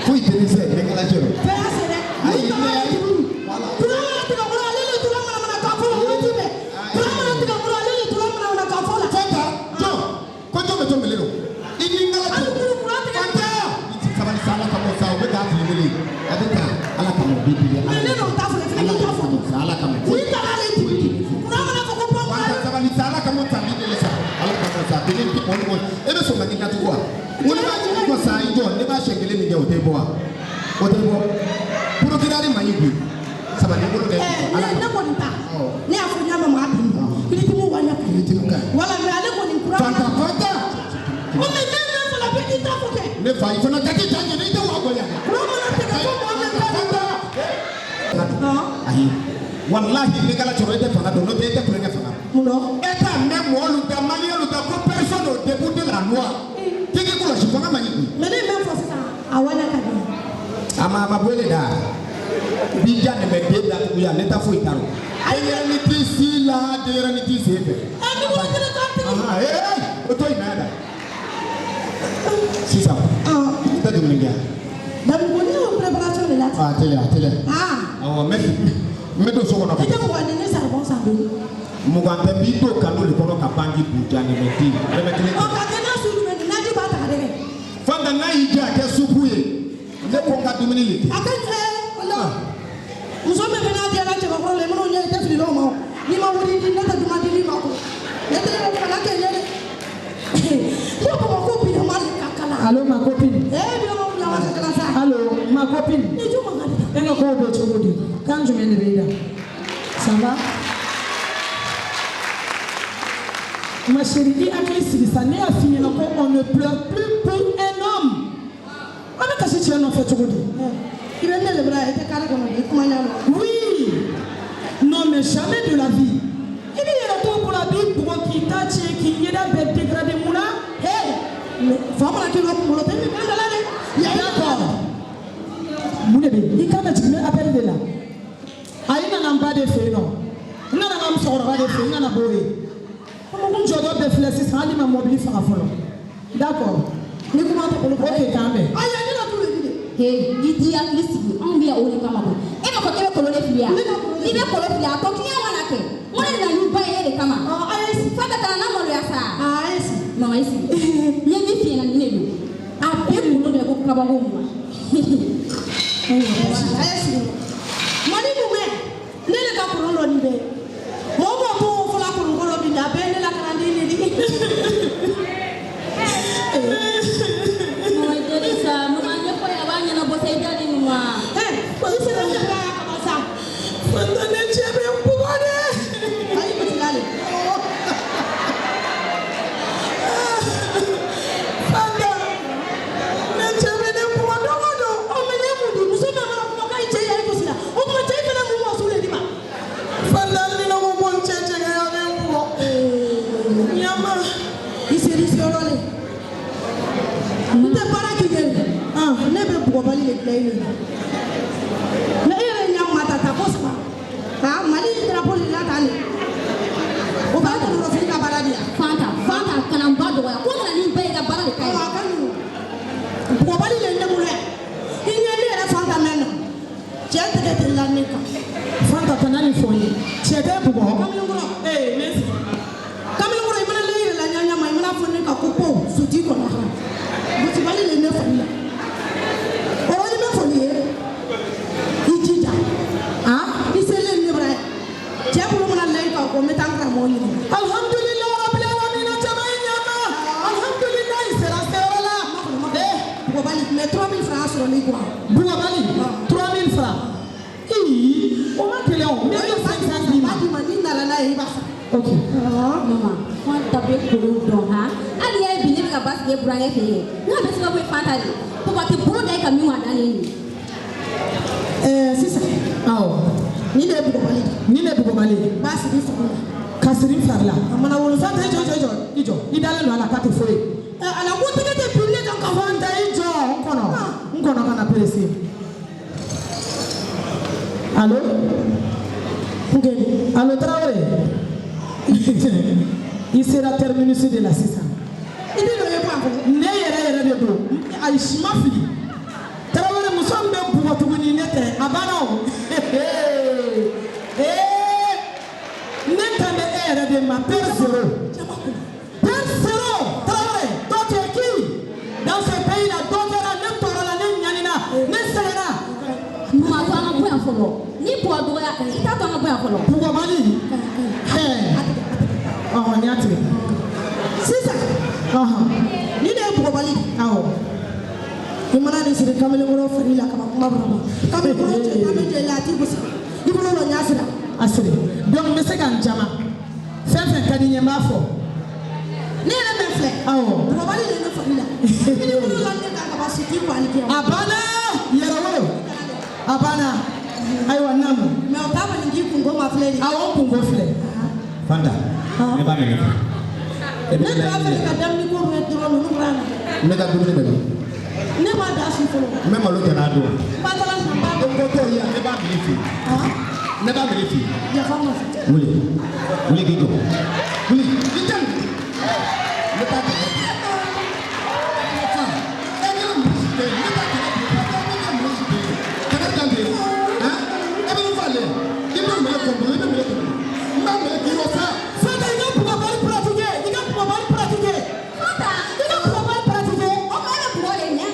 Foyi tɛ ni sɛ, ne kala cɛ. Fɛn y'a se dɛ. Ayi, ne ayi. Kuran mana tigɛ kɔrɔ, ale de tora mana k'a fɔ la waati bɛɛ. Kuran mana tigɛ kɔrɔ, ale de tora mana k'a fɔ la. Fanta, jɔn. Ko jɔn bɛ to mele don. I ni n kala cɛ. Hali kuru kuran tigɛ. Fanta. I ti sabali sa, Ala kama sa, u bɛ k'a fili wele. A bɛ ka Ala kama, u b'i deli. Mais ne n'o t'a fɔ, fɛnɛ k'i t'a fɔ. Ala kama. N'i taara ale dimi. Kuran mana fɔ ko pɔnpu. Fanta, sabali sa, Ala kama sa, n b'i deli sa. Ala kama sa, bele ti mɔni mɔni. E bɛ sɔn ka nin datugu wa? N ko ne b'a jɔ sa, i jɔ, ne b'a siɲɛ kelen min kɛ, o tɛ bɔ wa? O tɛ bɔ. Procureur ma ɲi koyi. Sabali, i bolo dɛ. Ɛɛ, ne kɔni ta. Ne y'a fɔ n y'a mɛn maa dimi. Kiritimi wa ɲɛ. Kiritimi ka ɲi. Wala mais ale kɔni kuran. Fanta, Fanta. O mais ne min fɔla bɛɛ k'i ta fɔ kɛ. Ne fa, i fana ka k'i ja ɲɛ, i tɛ wa gɔlɛya. Kuran mana tigɛ fo mɔgɔ min ta Fanta. Ayi. Walahi, ne kala cɛkɔrɔba, e tɛ fanga dɔn, n'o tɛ e tɛ kulonkɛ fanga. Mun dɔn? E t'a mɛn mɔgɔlu da, maliyɛnw da, ko personne au debout de la loi. K'i k'i kɔlɔsi, fanga man ɲi koyi. Mais ne ye min fɔ sisan, a wale ka di. A ma bɔ ele da. B'i ja dɛmɛ den datugu yan, ne ta foyi t'a rɔ. Denyɛrɛnin t'i si la, denyɛrɛnin t'i sen fɛ. Ɛ, ni wolo kelen t'a tigɛ. Ee, o to yen na da. Sisan, i tɛ dumuni kɛ? Daminɛ ko ne y'o préparation de la. A teliya, a teliya. Ah. Awɔ, n bɛ don so kɔnɔ. I tɛ 20 di, ne saribɔn san duuru. 20 tɛ, n b'i don kanu de kɔnɔ ka banji buja ni mɛ den. Dɛmɛ kelen. Ɔ, ka kɛ n'a su jumɛn ni naji b'a ta ka dɛgɛ. Fanta, n'a y'i diya, a kɛ supu ye. Ne ko n ka dumuni le kɛ. A ka ɲi wala. Muso min fana diyara cɛbakɔrɔ la, i mana o ɲɛ, i tɛ fili dɔw ma o. N'i ma wuli di, ne tɛ duman di n'i ma ko. Ne tɛ ne fana kɛ ɲɛ dɛ. Ne Bamakɔ bilama le ka kalan. Allo, ma copine. Eh, bilama bilama ka kalan sa. Allo, ma copine. Ni jo man ka di. E ka kow bɛ cogo di? Kan jumɛn de bɛ i da? Ça va? Ma chérie, i hakili sigi sa, ne y'a f'i ɲɛna ko on ne pleure plus pour un homme. An bɛ kasi cɛ nɔfɛ cogo di? I bɛ ne lebura, i tɛ carré kɔnɔ bi, kuma ɲa lɔ. Oui. Non mais jamais de la vie. I b'i yɛrɛ to bolo, a b'i bugɔ k'i ta tiɲɛ, k'i ɲɛda bɛɛ dégradé, mun na? Hey, fa mana k'i ka kunkolo tɛ min kan la dɛ. D'accord. Mun de bɛ yen? I kan ka jigin, n bɛ appel de la. Ayi, n nana n ba de fɛ yen nɔ. N nana n ka musokɔrɔba de fɛ yen, n nana b'o ye. N jɔtɔ bɛɛ filɛ sisan, hali ma mɔbili faga fɔlɔ. D'accord. Ni kuma tɛ bolo. Ok, k'an bɛn. Ayi, ne ka tu le di de. He, i t'i hakili sigi, anw bɛ yan o de kama koyi. E m'a fɔ k'e bɛ kolon de fili yan? N'i bɛ kolon fili, a tɔ client mana kɛ. N ko ne nana n'i ba ye e de kama. Fanta, kana na maloya sa. A ye sigi. Mama, i sigi. N ye min f'i ɲɛna, nin de don. A bɛɛ kolon dɔ ye ko kabako ma. A ye sigi. Mali mumɛ, ne de ka kolon dɔ nin bɛɛ. Mɔgɔ o mɔgɔ t'o fɔla kolon ko dɔ bi, a bɛɛ ye ne la kalanden de di. Mama, i deli sa, mama ɲɛfɔ ye, a b'a ɲɛnabɔ sa, i dalen nin ma. O i sera ne bila yan kaban sa. Fanta, ne cɛ bɛ n bugɔ dɛ. Ayi, gosi l'ale. Fanta, ne cɛ bɛ ne bugɔ don o don. Ɔ, mɛ ne ye mun di? Muso min mana kuma k'a ye cɛ yɛrɛ gosi la, o tuma cɛ fana mun ma su de di ma? Fanta, hali ni ne ko ko n cɛ cɛkɛya bɛ n bugɔ. Ɲama. I seri seyɔrɔ le. N tɛ baara k'i ye dɛ. Ne bɛ bugɔbali de dilan i ɲɛna. Mɛ e yɛrɛ ɲɛ ma ta ta ko saba. Ha, Mali drapeau de la tan de. O b'a kɔnɔrɔfili ka baara de yan. Fanta, Fanta, kana n ba dɔgɔya. Ko nana ni n ba ye ka baara de ka ɲi. Ɔ, a ka ɲi o. Bugɔbali de ye ne bolo yan. I ɲɛ ne yɛrɛ Fanta mɛn na. Cɛ tɛgɛ tɛ la ne kan. Fanta, kana nin fɔ n ye. Cɛ tɛ bugɔ. Kamalenkɔrɔ. Ee, n bɛ sigi. Kamalenkɔrɔ, i mana le yɛrɛ la ɲa ɲa ma, i mana fɔ ne ka ko po suti kɔnɔ. Gosibali de ye ne fari la. O yɔrɔnin bɛ foli ye. I jija. I selen ne bara yan. Cɛ bolo mana la i kan ko n bɛ taa n karamɔgɔ ɲini. Alhamdulilah rabbil alamin, cɛba i ɲama. Alhamdulilah, i sera seyɔrɔ la. Eh, bugɔbali, mais 3000 francs sɔrɔ ne quoi. Bugɔbali, 3000 francs. Ii, o ma gɛlɛn o. N bɛ 500 d'i ma. N b'a d'i ma, n'i nana n'a ye i b'a sara. Ok. Mama, Fanta bɛ kolon dɔn han. Hali n'i y'a ye bi ne bɛ ka ba sigi e burankɛ fɛ yen. N k'a bɛ sababu ye Fanta de. Papa tɛ bolo da e kan min ma dan ne ye. Ɛɛ, sisan. Awɔ. Nin de ye bugɔbali ye. Nin de ye bugɔbali ye. N b'a sigi i fari la. Ka siri n fari la. A mana wolo. Fanta, i jɔ, i jɔ, i jɔ, i jɔ. I dalen don a la k'a tɛ foyi ye. Ɛ, ala ko tɛgɛ tɛ bin ne kan ka fɔ. Fanta, i jɔ, n kɔnɔ. N kɔnɔ ka na pressé. Allo? Nkeni. Allo, Traoré. I sera terminus de la sisan. I tɛ dɔ ye bɔ a kɔnɔ. Ne yɛrɛ yɛrɛ de don. Ayi, si ma fili. Traoré, muso min bɛ bugɔ tuguni, ne tɛ. A banna o. Ee, ne kan bɛ e yɛrɛ de ma. Père zéro. Père zéro. Traoré, toi tu es qui? Dans ce pays là, dɔ kɛra ne tɔɔrɔ la, ne ɲanina, ne sɛgɛnna. Mama, to an ka bɔ yan fɔlɔ. Ni bugɔ dɔgɔya, i t'a to an ka bɔ yan fɔlɔ. Bugɔbali. Ɛɛ. Ɔhɔn, n y'a tigɛ. Sisan. Ɔhɔn. Nin de ye bugɔbali ye. Awɔ. I mana nin siri kamalenkɔrɔ fari la kaban, kuma bɔra ma. Kamalenkɔrɔ cɛ tan bɛ jɛ i la, a t'i gosi. I bolo dɔ ɲa sira. A siri. Donc n bɛ se ka n jama. Fɛn fɛn ka di n ye, n b'a fɔ. Ne yɛrɛ bɛ filɛ. Awɔ. Bugɔbali de ye ne fari la. I ni bolo la ne kan kaban, suti ko ali kɛ. A banna, yɛrɛwolo. A banna. Ayiwa, naamu. Mɛ o t'a bali k'i kunko ma filɛ de. Awɔ, n kunko filɛ. Fanta, ne b'a minɛ. E bɛ Ne tun b'a fɛ ka daminɛ ko mɛn dɔrɔn, ninnu bɔra la. Ne ka dumuni bɛ min? Ne m'a da su fɔlɔ. N bɛ malo tɛnɛ a don. N b'a taara san, n b'a E ko t'o ye yan, ne b'a minɛ f'i ye. Ne b'a minɛ f'i ye. Yafa n ma. Wuli, wuli k'i jɔ. Wuli, i jɔ. taa kɛlɛ bi. E kɛra mun si tɛ, ne taa kɛlɛ bi, ne kɛra mun si tɛ. Kɛlɛ dan tɛ, han? E bɛ ne fa lɛ, i bɛ mɛlɛ kɔn bolo, i bɛ mɛlɛ kɔn bolo. N b'a mɛlɛ k'i rɔ sa. Fanta, i ka bugɔbali pratiquer, i ka bugɔbali pratiquer. Fanta. I ka bugɔbali pratiquer. O ma e bɛ bugɔ de ɲɛ.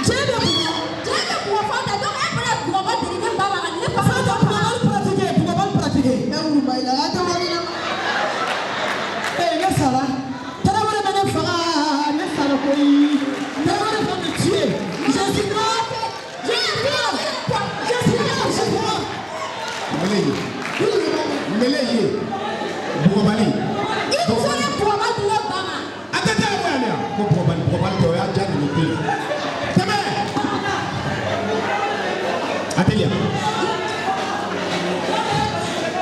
Cɛ bɛ bugɔ. Cɛ bɛ bugɔ Fanta, donc e fana ye bugɔbali dege ne ba ma ka ne fa. Fanta, bugɔbali pratiquer, bugɔbali pratiquer. E wuluba i la, a tɛ wari la. Ee, ne sara. Tarawele bɛ ne faga, ne sara koyi. Tarawele va me tuer. Je suis mort. Je suis mort. Je suis mort, je suis mort. Mele ye. Mele ye. Bugɔbali. I muso ye bugɔbali di ne ba ma. A tɛ taa bɔ yan ko bugɔbali bugɔbali tɛ o y'a ja ninnu to yen. Tɛmɛ. A teliya.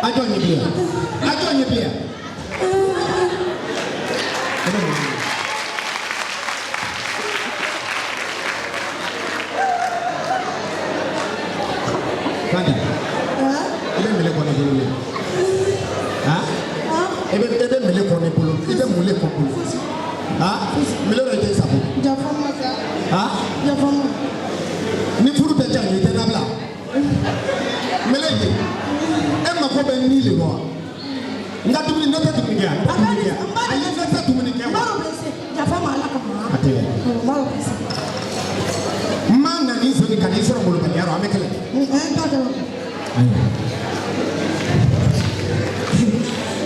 A jɔn ɲɛ bilen. A jɔn ɲɛ bilen. Fanta. I bɛ mele kɔ ne bolo le. Han? E bɛ mele kɔ ne bolo. I bɛ mun le kɔ bolo? Han? Mele dɔ i tɛ sago. Jafa ma sa. Han? Jafa ma. Ni furu tɛ diya n ye i tɛ dabila. Mele ye. E mako bɛ ni le wa? N ka dumuni ne tɛ dumuni kɛ yan. N tɛ dumuni kɛ yan. Ayi ne tɛ dumuni kɛ N wa? b'a dɔn bɛ se. Jafa ma Ala kama. A tɛ dɛ. N b'a dɔn bɛ se. N ma na n'i sɔnni ka n'i sɔrɔ molobaliya rɔ an bɛ kɛlɛ. N t'a kɛ.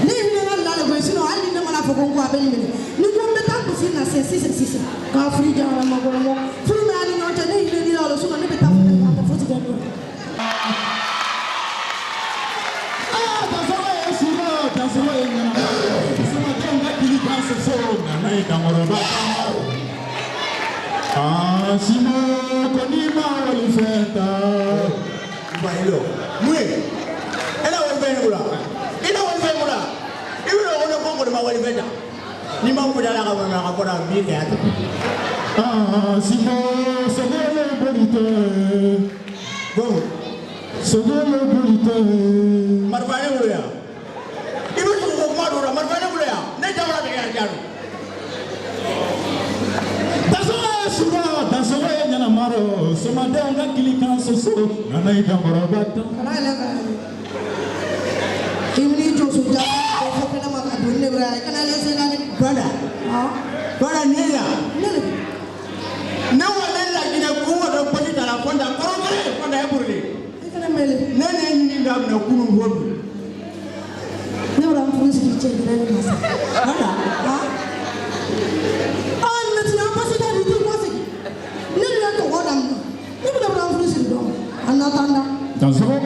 Ne hinɛ na la de koyi, sinon hali ni ne mana fɔ ko n ko a bɛ nin minɛ. Ni ko n bɛ taa gosi na se sisan sisan. K'a furu jamana ma kɔnɔ mɔ. Furu bɛ an ni ɲɔgɔn cɛ, ne hinɛ n'i la o la, sinon ne bɛ taa fo a tɛ fosi kɛ ne la. Ah, dansɔgɔ ye suro, dansɔgɔ ye ɲɛnama. Somadenw ka kili kan soso, nana ye dankɔrɔba. Ah, Simo, ko n'i ma wali fɛn ta. Bayilo. Mun ye? E na wali fɛn ye mun la? I na wali fɛn mun la? I bɛ na ko ne ko kɔni ma wali fɛn ta. N'i ma mun da la ka bɔ ka bɔ n b'i kɛ a tɛ. Ah, Simo, sogolo boli tɛ. Ko Sogolo boli tɛ. Marifa ne bolo yan. I bɛ tugu ko kuma dɔw la, marifa ne bolo yan. Ne jamana tigɛ ka diya don. Dansɔgɔ ye suro, dansɔgɔ ye ɲɛnama rɔ. Somadenw ka kili kan soso, nana ye dankɔrɔba ta. Kana yɛlɛ ka yɛlɛ. I bɛ n'i jɔ so ja k'o fɔ kɛnɛ ma ka don ne bolo yan. I kana yɛlɛ sen na dɛ. Bada. Han? Bada nin ye yan. Ne de. Ne wa ne laginɛ ko wa dɔ bɔli ta la Fanta kɔrɔ kelen Fanta e bolo de. I fana mɛlɛ. Ne ne ɲini daminɛ kunun fo bi. Ne bɔra n furu siri cɛ yɛrɛ de ma sa. Bada. Han? Ah, maintenant, parce que t'as dit quoi c'est? Ne de y'a tɔgɔ daminɛ. Ne bɛna bɔra n furu siri dɔn. En attendant. Dansɔgɔ.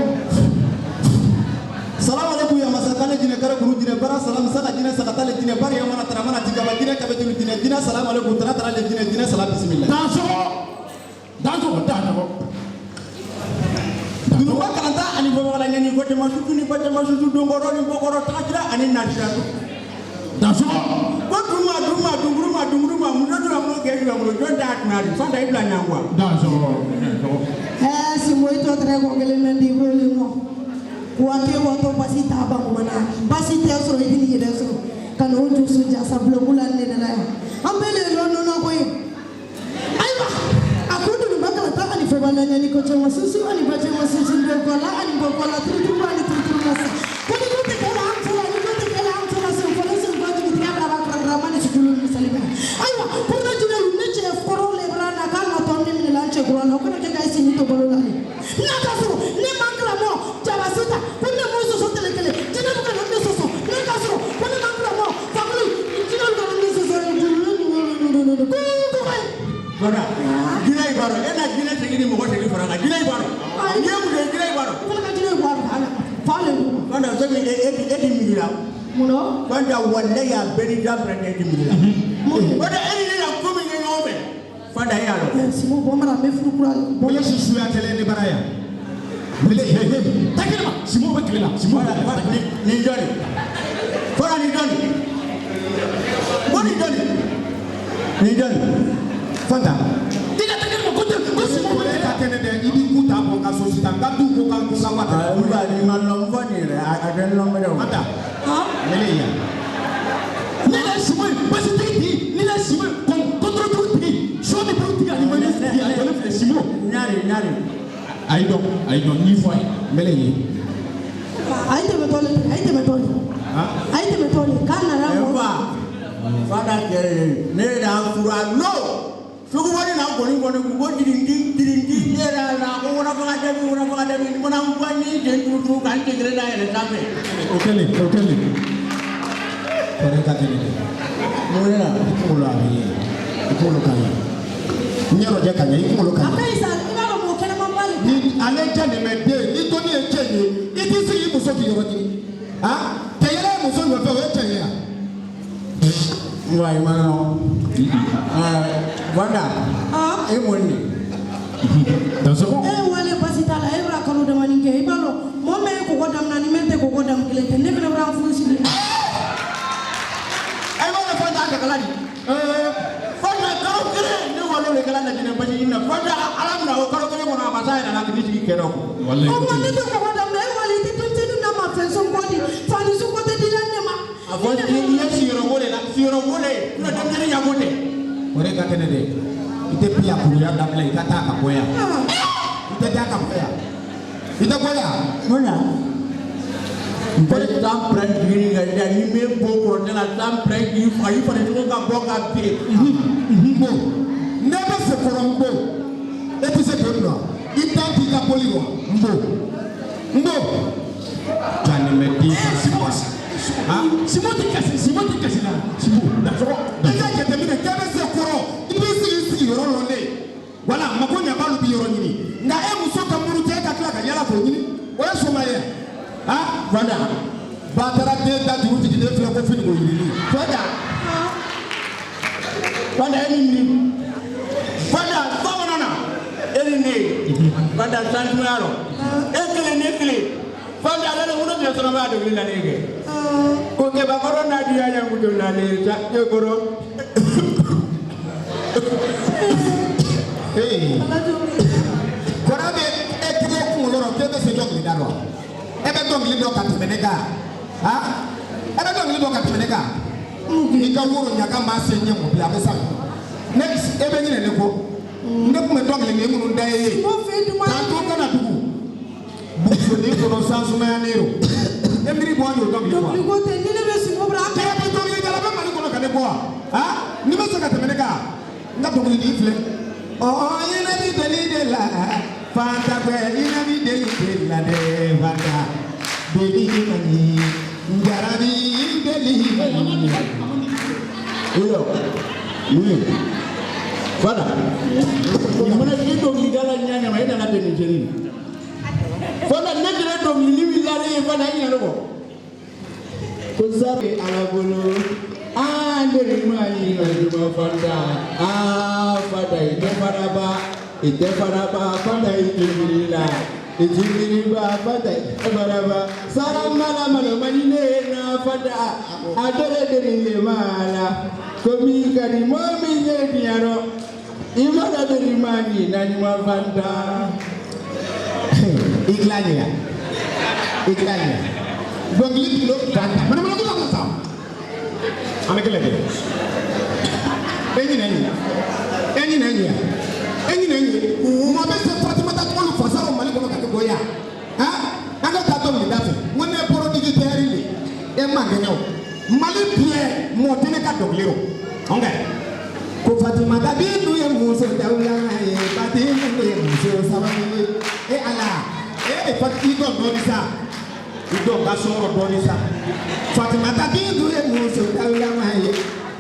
Salamu alaikum ya masakale jinɛ kare kuru jinɛ bara salam saka jinɛ sakatale jinɛ bari yamana taramana tigaba jinɛ kabetulu jinɛ jinɛ salamu alaikum tara tara le jinɛ jinɛ salam bismillah. Dansɔgɔ. Dansɔgɔ, dansɔgɔ. Dunuba kalanta ani bɔbɔla ɲani kɔtɛma sutu ni kɔtɛma sutu donkɔrɔ ni bɔkɔrɔ tagasira ani nasira. Dansɔgɔ. Ko duma duma dunguruma dunguruma muso dura mun kɛ jula bolo jɔn t'a kunna di Fanta i bila ɲan kuwa. Dansɔgɔ. Dansɔgɔ. Eh, Simo i tɔ tɛrɛ kɔ kelen mɛ di bolo le mɔ. Wa ke watɔ basi t'a ban kuma na. Basi tɛ sɔrɔ i bɛ n'i yɛrɛ sɔrɔ. Ka n'o dusu jasa bulonku la ne de la yan. An bɛɛ le lɔ nɔnɔ koyi. Ayiwa, a ko dununba kalata ani fɔba la ɲani ko cɛma susu ani ba cɛma susu dɔnkɔla ani bɔkɔla turuturu ani turuturu masa. Ko ni ko tɛ kɛla an fɔlɔ ni ko tɛ kɛla an fɔlɔ sen fɔlɔ sen fɔ jigi tigɛ bila ba kura ni sutulu ni misali ba. Ayiwa, pour ne jinɛ ne cɛ kɔrɔ le bara na k'a natɔ ne minɛ la n cɛ kura la o kana kɛ ka sini to balo la de. N'a ka sɔrɔ ne man karamɔgɔ jaba sita ko ne m'o sɔsɔ tele kelen jinɛ bɛ ka na ne sɔsɔ ne ka sɔrɔ ko ne man karamɔgɔ fakoli jinɛ bɛ ka na ne sɔsɔ ko ko ko. Bada. Jinɛ i b'a dɔn e na jinɛ segin ni mɔgɔ segin fara kan jinɛ i b'a dɔn. N'i ye muso ye jinɛ i b'a dɔn. I fana ka jinɛ bɔ a la fa le don. Fanta sɛbi e ti miiri la. Mun na? Fanta walayi a bɛɛ ni da fana tɛ e ti miiri la. Fanta e ni ne na ko min kɛ ɲɔgɔn fɛ. Fanta e y'a dɔn. Simo bɔ mara n bɛ furu kura bɔ. Mele si suya kɛlɛ ne bara yan. Mele ye. Ta kɛnɛ ma. Simo bɛ tile la. Simo bɛ tile la. Nin jɔn de? Fanta nin jɔn de? Ko nin jɔn de? Nin jɔn de? Fanta. I ka ta kɛnɛ ma ko tɛ ko Simo bɛ E tile la. ka kɛnɛ dɛ i b'i ku ta bɔ ka so sisan n ka du ko ka ko ka wa tɛ. N ba nin ma lɔn fɔ nin yɛrɛ a tɛ n lɔn bɛrɛ o. Fanta. Mele ye yan. Ne de ye Simo ye basitigi di ne de ye n'a de. Ayi dɔn, ayi dɔn, n'i fɔ a ye n bɛ ye. A ye tɛmɛtɔ le, a ye tɛmɛtɔ le, a ye tɛmɛtɔ le k'a nana Ɛ mɔ. fa, Fanta cɛ ye ne yɛrɛ y'a furu a n'o sugubɔni na kɔni kɔni ko dirindi dirindi ne yɛrɛ y'a la ko warafaga dɛbi warafaga dɛbi ni mana n ba ni sen turu turu ka n sen kelen da yɛlɛ sanfɛ. O kɛlen, o kɛlen. Kɔrɔ ka kɛnɛ dɛ. Mun de la? I kunkolo a bɛ ye, i kunkolo ka ɲi. N ɲɛ dɔ jɛ ka ɲɛ, i kunkolo ka A ɲi. ka ɲi sa, i b'a dɔn mɔgɔ kɛnɛmanba le. Ni ale cɛ nin bɛ den, ni dɔnni ye cɛ ye, i t'i sigi i muso k'i yɔrɔ ɲini. Ah, cɛ yɛlɛ ye muso nɔfɛ, o ye cɛ ye wa? N fa i ma nɔgɔ. Fanta, e mun de? Dansɔgɔ. E wale basi t'a la, e bɛna kalo damanin kɛ, i b'a dɔn mɔgɔ min ye kɔgɔ daminɛ ni min tɛ kɔgɔ damu kelen tɛ, ne fana bɛna furu siri. E b'a dɔn Fanta a kakala di. Fanta kalo kelen ne walo de kɛra Lajinɛ basi ɲini na. Fanta ala minɛ o kalo kelen kɔnɔ a ma s'a yɛrɛ la k'i sigi kɛ dɔ kun. Walayi. O tuma ne tɛ kɔgɔ daminɛ, e wale i tɛ denmisɛnnin na ma fɛn sɔngɔ di, fani sɔngɔ tɛ di la ne ma. A fɔ i ye siyɔrɔ ko de la, siyɔrɔ ko de, n'o denmisɛnnin ɲako tɛ. O de ka kɛnɛ dɛ. I tɛ piya kuruya dabila, i ka taa ka bɔ yan. I tɛ taa ka bɔ yan. I tɛ bɔ yan. Mun na? N bɛ san pɛrɛn jigin ka da ni bɛ bɔ kɔrɔtɛ la san pɛrɛn k'i fa i fari cogo ka bɔ ka bin. N bo, ne bɛ se kɔrɔ n bo. E tɛ se k'o dɔn. I dan t'i ka boli wa? N bo. N bo. Janimɛ den. Simon, Simon tɛ kasi, Simon tɛ kasi la. Simon, dansɔgɔ. I ka jateminɛ k'e bɛ se kɔrɔ, i b'i sigi i sigiyɔrɔ lɔn. Wala mako ɲɛbaalu bɛ yɔrɔ ɲini. Nka e muso ka muru tɛ, e ka tila ka yala k'o ɲini. O ye soma ye. Ah, Fanta, Batara den da juru jiginnen filɛ ko fini ko yirili. Fanta, Fanta e ni nin. Fanta bamanan na e ni ne. Fanta santumaya rɔ. E kelen ne kelen. Fanta ale de wolo tigɛ sɔrɔ b'a dɔnkili la ne kɛ. Ko kɛbakɔrɔ n'a diya ɲanguto lale sa kekɔrɔ. Ee. Kɔrɔ bɛ e tɛgɛ kunkolo rɔ k'e bɛ se dɔnkili da rɔ. E bɛ dɔnkili dɔn ka tɛmɛ ne kan. Ah, e bɛ dɔnkili dɔn ka tɛmɛ ne kan. I ka woro ɲaga maa se ɲɛ mɔbili a bɛ sa. Ne e bɛ ɲinɛ ne kɔ. Ne tun bɛ dɔnkili ni minnu da e ye. Mo fɛ duman. K'an to kana dugu. Bugusonin kɔnɔ sansumayalen ro. E miiri bɔ an y'o dɔnkili wa? Dɔnkili ko tɛ, ni ne bɛ sigi o bɛna an Cɛ bɛ dɔnkilidala bɛ Mali kɔnɔ ka ne bɔ wa? Ah, n'i bɛ se ka tɛmɛ ne kan, n ka dɔnkili nin filɛ. Ɔ ɲinɛ bi deli de la, Fanta bɛ ɲinɛ bi deli de la dɛ Fanta. Deli man ɲi, jarabi deli man ɲi. Iyo. Iyo. Fanta. I mana i dɔnkilida la ɲɛ ɲɛ ma e nana bɛn nin cɛnin. Fanta ne tɛna dɔnkili min la ne ye Fanta e ɲinɛ ne kɔ. Ko sabe ala bolo. An deli ma ɲi ka juma Fanta. Aa Fanta i tɛ faraba. I tɛ faraba Fanta i tɛ miiri la. I tɛ miiri ba Fanta i tɛ faraba. Sara mala malo ma ɲi ne na Fanta. A dɔrɛ deli le ma la. Ko min ka di mɔgɔ min ye diɲɛ rɔ. I mana deli ma ɲi na ɲuman Fanta. I tila ɲɛ yan. I tila ɲɛ. Dɔnkili kilo Fanta. Mana mana ko la sa. An bɛ kɛlɛ kɛ. E ɲinɛ ɲɛ. E ɲinɛ ɲɛ. E ɲinɛ ɲɛ. Mɔgɔ bɛ se Fatimata Kɔlu fasaraw Mali kɔnɔ ka ne bɔ yan. Han? An ka taa dɔnkili da fɛ. N ko ne ye producteur le. E man kɛnɛ o. Mali bɛɛ mɔgɔ tɛ ne ka dɔnkili rɔ. Ɔnkɛ. Ko Fatimata Bintu ye muso dawulama ye, Fatima ye muso sabali ye. E Ala, e Fati i dɔn dɔɔni sa. I dɔn ka sɔrɔ dɔɔni sa. Fatimata Bintu ye muso dawulama ye.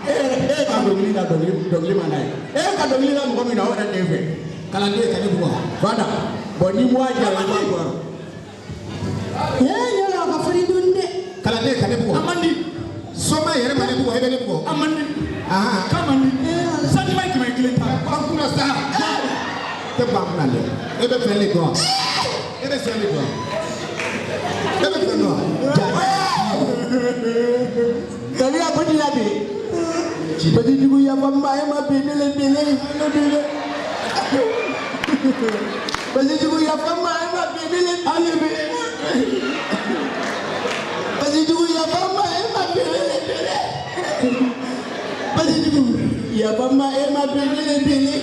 E yɛrɛ e ka dɔnkili da dɔnkili dɔnkili ma n'a ye. E ka dɔnkili da mɔgɔ min na o yɛrɛ t'e fɛ. Kalanden ka ne bugɔ. Fanta bɔn ni bɔ a jara i b'a bɔ a rɔ. Ee yɔrɔ a ka farin dɔɔni dɛ. Kalanden ka ne bugɔ. A man di. Soma yɛrɛ ma ne bugɔ, e bɛ ne bugɔ. A man di. Ahan. K'a man di. Sanjima ye 100 ta. Ban kunna sa. Tɛ ban kunna dɛ. E bɛ fɛn de dɔn. E bɛ fɛn de dɔn. E bɛ fɛn dɔn. Ja. Kali a ko ti la bi. Basi jugu yafa n ma e ma bi ne le bi ne ne bi ne. Basi jugu yafa n ma e ma bi ne le ale bi. Basi jugu yafa n ma e ma bi ne le bi ne. Basi jugu yafa n ma e ma bi ne le bi ne.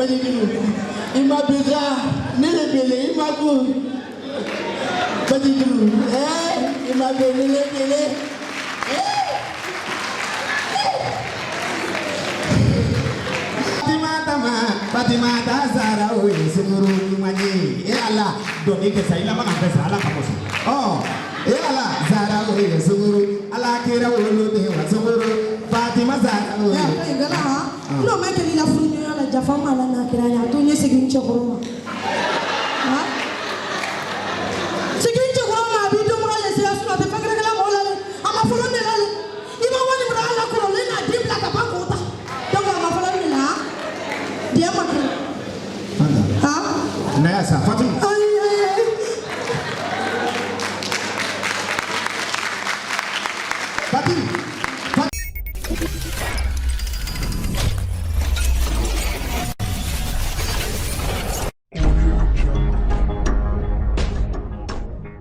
Bajiginu i ma beza ne le bele i ma ko Bajiginu i ma bele ne bele. Fatima ta Zara o ye sunguru ɲuman ye. E Ala, dɔnni kɛ sa i laban ka fɛn sɔrɔ Ala kama sɔn. Ɔ e Ala, Zara o ye sunguru Ala kira woloden wa sunguru Fatima Zara o ye. Gala, n'o ma kɛ i la furuɲɔgɔnya la, jafa ma la n'a kɛra a to ɲɛ segin n cɛkɔrɔ ma.